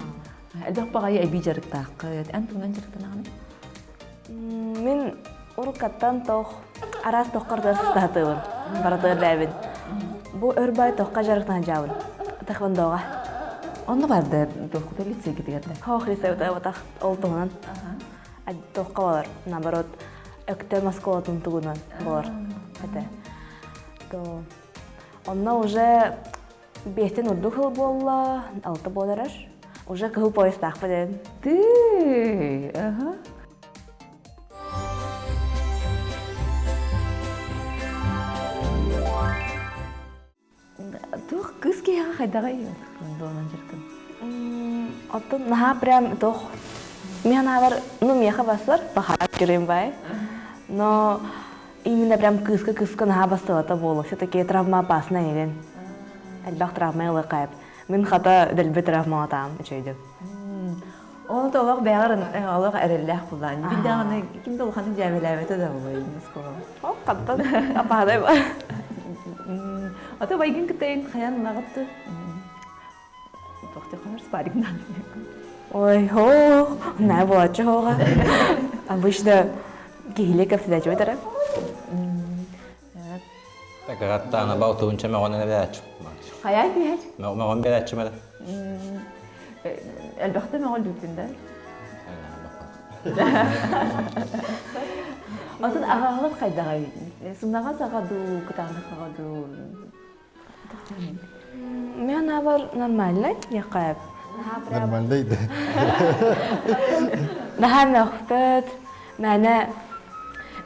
A: Элбэх баҕайы эбии дьарыктааххыт. Эн тугунан дьарыктанаҕыный?
D: Мин уруккаттан тох араас тоххор сыстаатыбын, барытыгар бэйэбин. Бу өр бай тохха дьарыктаан дьаабын. Тахвондоҕа.
A: Онно барды туохкута лицейгитигэр да?
D: Хоох лицейбытах ол туһунан. Тохха болар, наоборот, Өктөм оскуолатын тугунан болар этэ. То онно уже биэстэн урдук сыл буолла, алта буолар. Уже кыһыл поезтаахпын эн.
A: Ты, ага. Туох кыыс киһиэхэ хайдаҕый дуонан дьарыктан?
D: Оттон наһаа прям туох мин санаабар, ну миэхэ бассар, бахарат көрүм бай. Но именно прям кыыска кыыска наһаа бастыбата буолуо. Все-таки травма опасна игин. Элбэх травма ылыахха Мин хата дэлби травмалатаам үчүгэйдик.
A: Ол да олох бэҕэр олох эрэллээх булаан. Бир даҕаны ким да улаханнык дьээбэлээбэтэ да буолуо оскуола.
D: Ол хантан апаадай ба.
A: Ата байгын кытайын хаян ылаҕытты. Тохте хонор спарригнан.
D: Ой, хо, на буолаччы хоға. Обычно киһилик кэпсэтээччи битэрэ.
E: Такагаттаана балтыбынча мөҕөнөн эбээччи.
A: Хайаа киһэч?
E: Мөҕөн берээччи мэрэ.
A: Элбэхтэ мөҕөлдүүтүн да. Атын аҕаҕыт хайдаҕай? Сымнаҕас аҕа дуу, кытаанах аҕа дуу?
D: Мен абар нормальный, яккайып.
B: Нормальный да.
D: Наһаа мөхпөт, мээнэ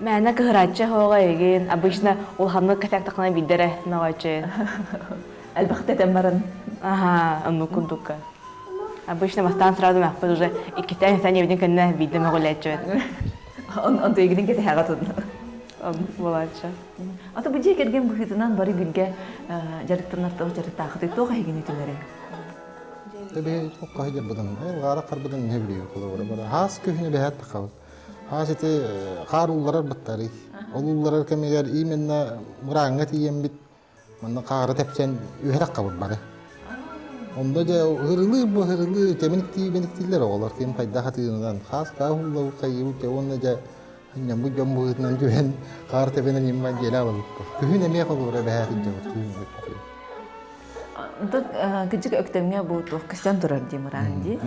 D: мээнэ кыһырааччы хоҕо эгин, обычно улаханнык кэтэктахына биддэрэ мөҕөчү.
A: Элбэхтэ этэн баран.
D: Аха, оннук курдукка. Обычно бастаан сразу мөхпөт уже иккитээн үстээн ебитин кэннэ биирдэ мөҕүлээччибэт.
A: Онто эгинин кэтэһэҕэ тунна.
D: Буолааччы.
A: Ата бу дьиэ кэргэн быһыытынан бары бииргэ дьарыктанар туох дьарыктаахытый туох эһигини түмэрэй?
B: Тэбиһи туохха дьарбытын, ылгаара харбытын не билиэ холобура бара. Хаас күһүнү бэһэт тахабыт. Хаас ити хаар уулларар баттарый. Ол уулларар кэмигэр именно мырааҥҥа тиийэммит манна хаары тэпсэн үһэрэх хабыт бары. Онно дьэ ырылыы бу ырылыы тэминиктии бэниктииллэр оҕолор ким хайдах атыынынан хаас хаа ууллабыт хайыыбыт дьэ уонна дьэ Ньаммыт дьон быһыытынан түһэн хаар тэбэнэн имман дьиэлэ абылыкка. Күһүн эмиэ холура бэһээ сылдьабыт күһүн өттүгэр.
A: Онтон кырдьык Өктөмҥө бу туох көстөн турар дии мыраан дии.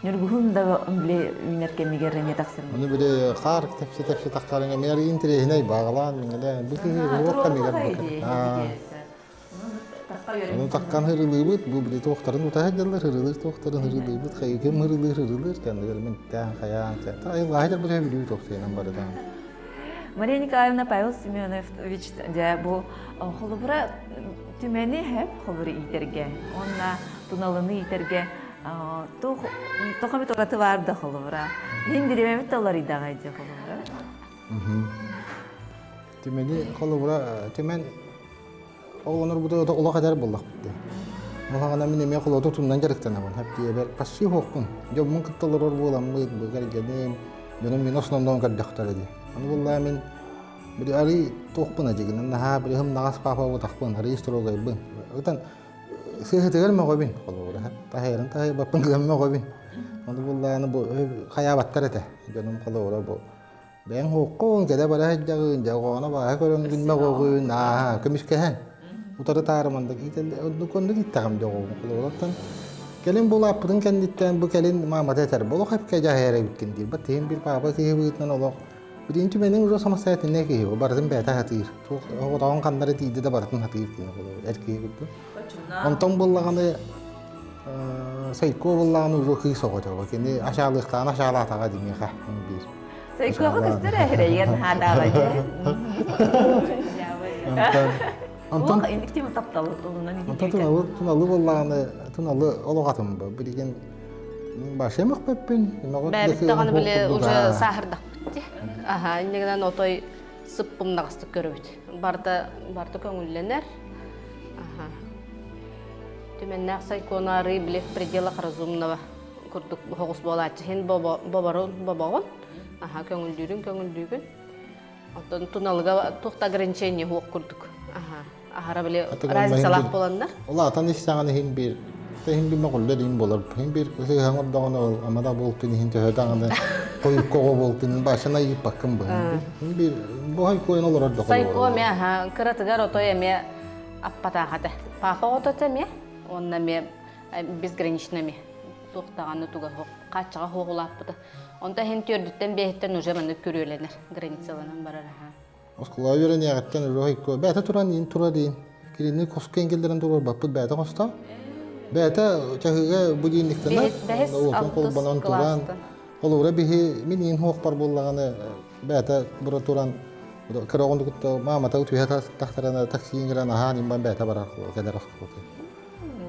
A: Ньургуһун да били үүнэр кэмигэр эмиэ тахсар.
B: Ону били хаар тэпси тэпси тахсарыҥа эмиэ интэриэһинэй баҕалаан миҥэлээн бу киһи уруок кэмигэр бу. Ону таккан хырылыыбыт, бу били туохтарын утаһа дьаллар, хырылыыр туохтарын хырылыыбыт, хайыгым хырылыыр хырылыыр, кэннигэр мин тээн хайаан айылҕаһы дьарбыт бүлүү туохсуйанан барыдаан.
A: Мария Николаевна, Павел Семенович дьэ бу холобура түмэни хэп холобура иитэргэ уонна туналыны иитэргэ туох туох эмит ураты баар да холобура иһин бириэмэбит да уларыйдаҕай дьэ холобура.
B: Түмэни холобура түмэн Оҕолонорбут олох эдэр буоллахпыт дии. Ол аҕана мин эмиэ холуоту туннан дьарыктанабын. Хэптиэбэр почти суохпун. Дьоммун кытта олорор буоламмыт, бу кэргэним, дьонум мин основном көрдөхтөрө дии. Аны буоллаа мин били арый туохпун адьыгынан наһаа били һымнаҕас папа буотахпын, арый строгайбын. Ытан сыыһытыгар мөҕөбүн холобура таһайарын таһайбаппын гынан мөҕөбүн. Ону буоллааны бу хайаабаттар этэ. Дьонум холобура бу Бэйэҥ уһуккун, кэлэ бара сылдьаҕын, дьэ оҕоҕуна бааһа көрөҥгүн мөҕөҕүн, ааһа көмүскэһэн. Утары таарыманда оннук оннук ииттэҕим дьэ оҕобун холобура Кэлин булааппытын кэнниттэн бу кэлин маамата этэр, олох эпкэ дьаһайар эбиккин диир. Бат тиһин бир паапа киһи быһыытынан олох Билин түмэниҥ уже самостоятельнай киһи, барытын бэйэтэ сатыыр. Туох оҕотоҕун ханнары тиийдэ да барытын сатыыр киһи эр киһи курдук. Онтон буллаҕаны Сайко буоллаҕына уже кыыс оҕото. Кини ашаалыахтаҕына ашаалаатаҕа димиэхэ биир.
A: Сайкоҕа көстөр эһирэйгэн хаадаҕа дьэ.
B: Онтон
A: инник тема тапталы тулунан
B: Онтон туналы туналы буоллаҕына туналы олох атын бу. Билигин башем өхпөппүн.
C: Бэбит даҕаны били уже сааһырдахпыт дии. Аха, иннигинэн отой сыппымнаҕастык көрөбүт. Барда барда көҥүллэнэр. Аха. Түмэннээх Сайкону арыы били в пределах разумного курдук соҕус буолааччы иһин боборун бобоҕун аха көҥүллүүрүн көҥүллүүгүн оттон туналыга туох да ограничение суох курдук аха аһара били разницалаах буоланнар
B: Улаатан истэҕин иһин биир иһин бир мөҕүллэр иһин буолар иһин биир сыһан ордоҕуна ол ама да буолтун иһин төһө даҕаны хойукка оҕо буолтун башына ыйыппаккын бу иһин биир бу хайкуйан олорор да
C: Сайко эмиэ аха кыратыгар отой эмиэ аппатаах этэ. Папа оҕото этэ эмиэ, уонна эмиэ безгранично эмиэ. Туох даҕаны туга суох, хааччаҕа суох улааппыта. Онто иһин түөрдүттэн биэһиттэн уже маннык күрүөлэнэр, границаланан барар аха.
B: Оскуола үөрэниэҕиттэн өрө бэйэтэ туран иин турар иин. Кинини хоско эҥгиллэрин туруорбаппыт бэйэтэ хосто. Бэйэтэ чаһыыга будильниктанар, уотун холбонон туран, холобура биһи мин иин хуохпар буоллаҕына бэйэтэ бура туран кыра оҕону кытта маамата утуйа тахтарана такси иҥирэн аһаан имбан бэйэтэ барар кэлэр оскуолата.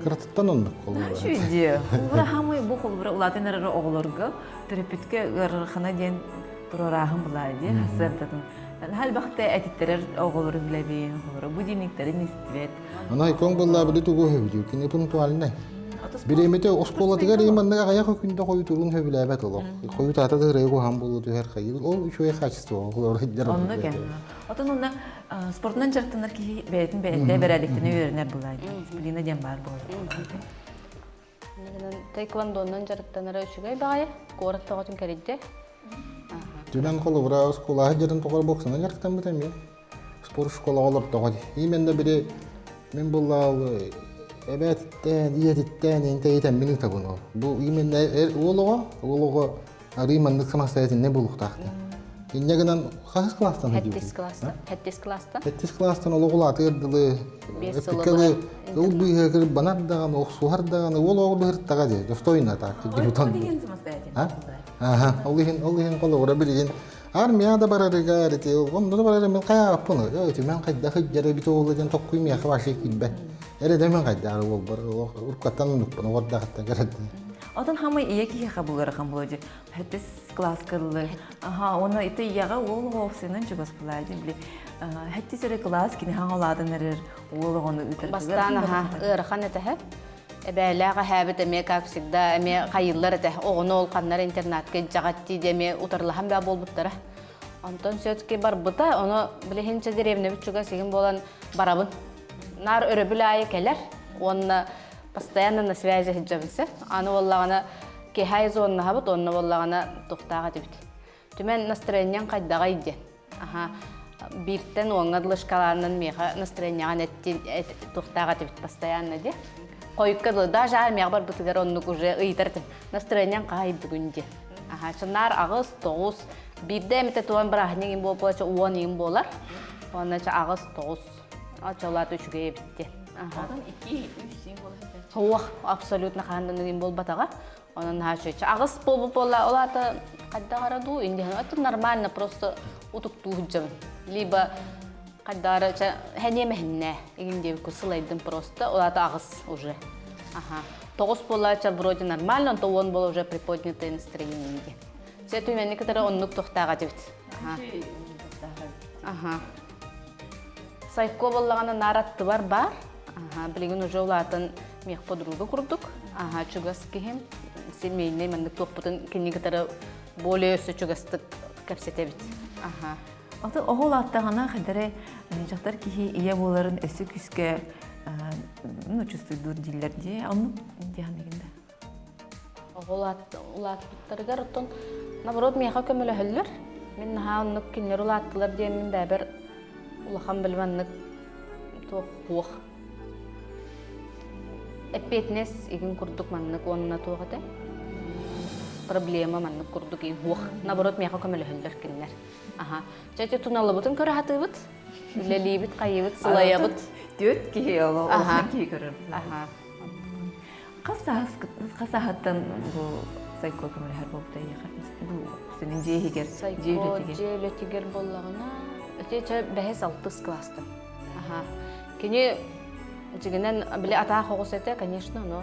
B: Кыратыттан оннук холобура.
A: Үчүгэй. Холобура хамый бу холобура улаатан эрэр оҕолорго төрөппүткэ ыарырхана диэн туруорааһын булаа диэн хасыардатын. Халбахта этиттэрэр оҕолору билэбин, холобура будильниктарын истибэт.
B: Ана икон буллаабыды тугу хөбүлүүр кини пунктуальнай. Бириэмэтэ оскуолатыгар иманнык аҕыйах күндэ хойутуурун сөбүлээбэт олох. Хойутаата да ырыа куһаҕан буолуо түһэр хайыы. Ол үчүгэй качество олор сылдьар.
A: Онно кэм. Отон онно спортунан дьарыктанар киһи бэйэтин бэйэтэ бэрээдэктэнэ үөрэнэр булаа. Дисциплина диэн баар буолар.
C: Таэквондоннан дьарыктанара үчүгэй баҕайы. Куорат тоҕотун кэрийдэ.
B: Түмэн холобура оскуолаһы дьарын тоҕор боксанан дьарыктаммыт эмиэ. Спорт школаҕа олордоҕо дии. Именно били мин буллаал эбээттэн, ийэтиттэн интэйитэн мин ыытабын ол. Бу именно уол оҕо, уол оҕо арыы маннык самостоятельнай буолуохтаах диэн. Инньэ гынан хаһыс класстан
C: Хэттис класстан. Хэттис класстан.
B: Хэттис класстан олох улаатыгар дылы эппиккэ ыл быыһыгар банар даҕаны, охсуһар даҕаны, уол оҕо быһыртаҕа дии, достойно так. Аха, ол иһин, ол иһин холобура билигин Армия да барарыгар ити онно да барар мен хайааппын ити мен хайдах ыдьара бит оҕула диэн токкуй миэхэ вообще киирбэт эрэдэ мен хайдаар уолбар уркаттан оннукпун оҕордахаттан кэрэддин
A: Отон хамай ийэ киһиэхэ булырахан буолар хэттис класс кыллы аха уонна ити ийэҕэ уол оҕо сынан чугас булаадьы били хэттис эрэ класс кини хаҥалаатан эрэр уол оҕону ыытар
C: Бастаан аха ыарахан этэһэ Эбээлээх эһээбит эмиэ, как всегда, эмиэ хайыыллар этэ. Оҕону ол ханнар интернатка илдьэҕэттии диэ эмиэ утарылаһан баа буолбуттара. Онтон все-таки барбыта, ону билиһинчэ деревнэбит чугас игин буолан барабын. Наар өрөбүл аайы кэлэр уонна постоянно на связи сылдьабын сэ. Аны буоллаҕына киһи зоннаһабыт, онно буоллаҕына тухтаах этибит. Түмэн настроениең хайдаҕай диэн. Аха, бииртэн уоҥҥа дылы шкалаанан миэхэ настроениеҕын туохтаах этибит постоянно дии. Хойукка дылы, даже армияҕа барбытыгар оннук уже ыйытар этим. Настроениең хаһай бүгүн дии. Аха, чынаар аҕыс, тоҕус, биирдэ эмитэ туон бырааһынньык иҥин буолбула 10 иҥин буолар. Уонна аҕыс, тоҕус. Очолаат үчүгэй эбит дии.
A: Онтон 2-3 буола сылдьар.
C: Суох, абсолютно хаһан да оннук буолбатаҕа. Онон наһаа үчүгэй. Аҕыс буолбут буолла, ол аата хайдах эрэ дуу, индиһэн. Это нормально, просто утуктуу сылдьабын. Либо хайдах эрэ чэ хэниэ мэһиннэ игин диэбиккэ сылайдым просто, ол аата аҕыс уже. Аха. 9 буолла, вроде нормально, онто 10 буола уже приподнятое настроение диэн. Чэ, түмэни кытары оннук тохтааҕа дебит. Аха. Сайко боллаҕына наар аттыбар баар. Аха, билигин уже улаатан миэх подруга курдук. Аха, чугас киһим. Семейный маннык туохпутун кини кытары более өссө чугастык кэпсэтэбит. Аха.
A: Аты оҕо улааттаҕына хадары дьахтар киһи ийэ буоларын өссө күүскэ ну чувствуйдуур дииллэр дии. Оннук диэн да.
C: Оҕо улаатпыттарыгар оттон наоборот миэхэ көмөлөһөллөр. Мин наһаа оннук кинилэр улааттылар диэммин бэйэбэр улахан били маннык туох туох эппиэтинэс игин курдук маннык уонна туох этэ проблема маннык курдук игин хуох наоборот миэхэ көмөлөһөллөр кинилэр. Аха. Чэ ити туналыбытын көрө сатыыбыт. Үлэлиибит, хайыыбыт, сылайабыт.
A: Түөрт киһи улахан киһи көрөр. Аха. Хас хас сааһыттан бу сайко көмөлөһөр буолбута эйиэхэ? Бу синин дьиэ иһигэр, дьиэ үлэтигэр.
C: Дьиэ үлэтигэр буоллаҕына, ити чэ бэһис алтыс класстан. Аха. Кини дьигинэн били атаах оҕус этэ, конечно, но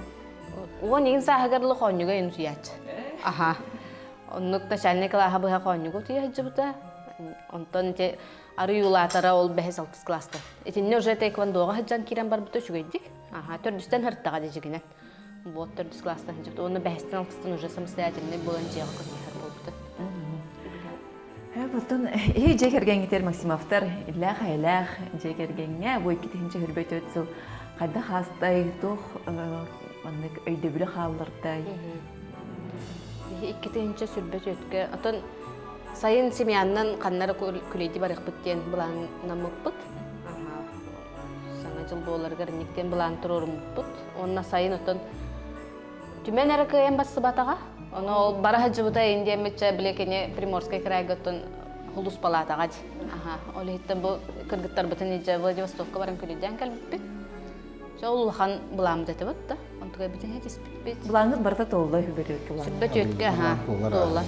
C: уон игин сааһыгар дылы хоонньуга инутуйааччы. Аха. Оннук начальный кылааһа быһа хоонньуга утуйа сылдьыбыта. Онтон ити арый улаатара ол бэһис алтыс класста. Итиннэ уже тэквондоҕа сылдьан киирэн барбыта үчүгэйдик. Аха, төрдүстэн һыртаҕа дьигинэн. Вот төрдүс класстан сылдьыбыт. Уонна бэһистэн алтыстан уже самостоятельный буолан дьиэҕэ көмөлөһөр буолбута.
A: Оттон иһи дьиэ кэргэҥҥитигэр Максимовтар иллээх-эйэлээх дьиэ кэргэҥҥэ бу 2024 сыл хайдах аастай, туох маннык өйдөбүлү хааллардай?
C: Биһи 2024-кэ оттон сайын семьяннан ханна эрэ күлэйди барыахпыт диэн былааннаммыппыт. Саҥа дьыл буоларыгар инник диэн былаан туруоруммуппут. Уонна сайын оттон түмэн эрэ кыайан бассыбатаҕа. Ону ол бара сылдьыбыта индиэммитчэ били кини Приморскай крайга оттон хулуспалаатаҕа дии. Аха, ол иһиттэн бу кыргыттарбытын илдьэ Владивостокка баран күлүйдээн кэлбиппит. Чэ, ол улахан былааммыт этэ да. Онтугай бүтүн этиспиппит.
A: Былааҥҥыт барыта туолла үһү
C: план. Сүрбэ түөткэ, аха, туолла.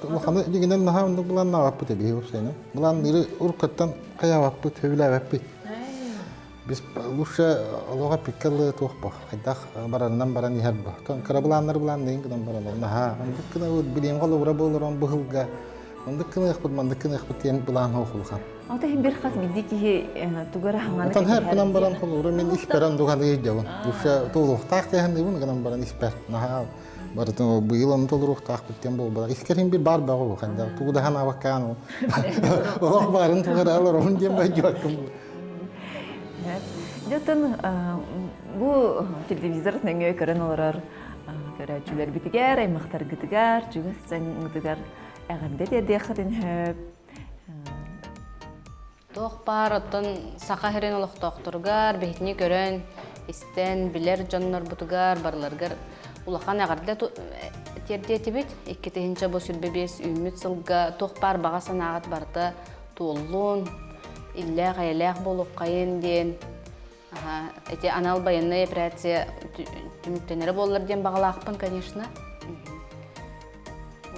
B: Улаханы дигинен наһаа оннук былааннаабаппыт эбии уопсайынан. Былаанныыры уруккаттан хайаабаппыт, сөбүлээбэппит. Біз лучше олоҕо пиккалы туох бо, хайдах барарынан баран иһэр бо. Кыра былааннар былаанныйын гынан баран наһаа оннук гына билиэн холобура буолар быһылга оннук гыныахпыт маннык гыныахпыт диэн былаан суох улахан.
A: Ата иһин бир хас бидди киһи тугара хаҥаны
B: Отон һэр гынан баран холобура мин испэрэн дуганы ыйдабын. Лучше толуохтаах тиэхэннибин гынан баран испэр. Наһаа барытын быйыл ону толоруохтаахпыт диэн буолбатах. Искэрин бир бар бөҕө ханда тугу да ханаабаккаан олох баарын тугара олоробун диэн байдьуаккым.
A: Дьэ бу телевизор нөҥүө көрөн олорор көрөөччүлэрбитигэр, аймахтаргытыгар, чугас дьоҥҥутугар эҕэрдэ тиэрдиэххитин сөп.
C: Туох баар оттон Саха сирин олохтоохторугар биһитини көрөн, истэн, билэр дьоннорбутугар барыларыгар улахан эҕэрдэ тиэрдиэтибит. 2000 бу 25 үүммүт сылга туох баар баҕа санааҕыт барыта туоллун, иллээх-эйэлээх буолуоххайын диэн Ити анал байыаннай операция түмүктэнэрэ буоллар диэн баҕалаахпын, конечно.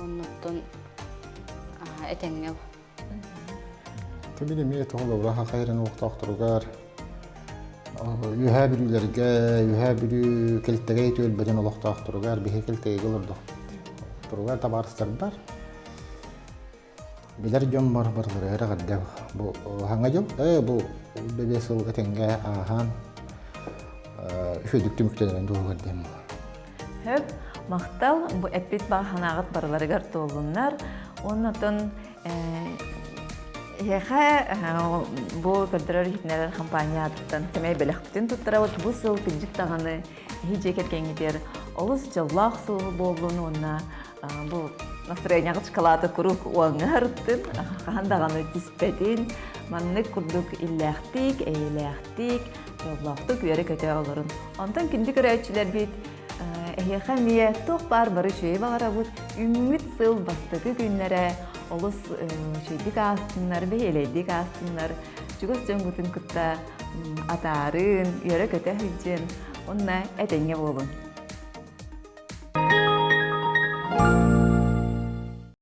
C: Оннуттан этэҥҥэ
B: Кэбин эмиэ тоҕолобура хахайрын олохтоохторугар Үөһээ Бүлүүлэргэ, Үөһээ Бүлүү Кэлтэгэй түөлбэтин олохтоохторугар биһи Кэлтэгэйгэ олордохпут. Туругар табаарыстарбар Билэр дьоммор барыларыгар эҕэрдэ бу хаҥа дьыл бу бэбиэ сыл этэҥҥэ ааһан үчүгэйдик түмүктэнэрин туһугар диэн буолар.
A: Хөп, махтал бу эппит баҕа санааҕыт барыларыгар туоллуннар. Уонна оттон эһиэхэ бу көрдөрөр иһитиннэрэр компания аатыттан сэмэй бэлэхпитин туттарабыт. Бу сыл кырдьык даҕаны эһи дьиэ кэргэҥҥитигэр олус дьоллоох сыл буоллун уонна бу настроениеҕа шоколады куруук уоҥҥа ырыттын, хаһан даҕаны түспэтин, маннык курдук иллээхтик, эйэлээхтик, дьоллоохтук үөрэ-көтө олорун. Онтон күндү көрөөччүлэрбит эһиэхэ эмиэ туох баар бары үчүгэйи баҕарабыт. Үүммүт сыл бастакы күннэрэ олус үчүгэйдик аастыннар, бэһиэлэйдик аастыннар. Чугас дьоҥҥутун кытта Атаарын, үөрэ-көтө сылдьын, уонна этэҥҥэ буолун.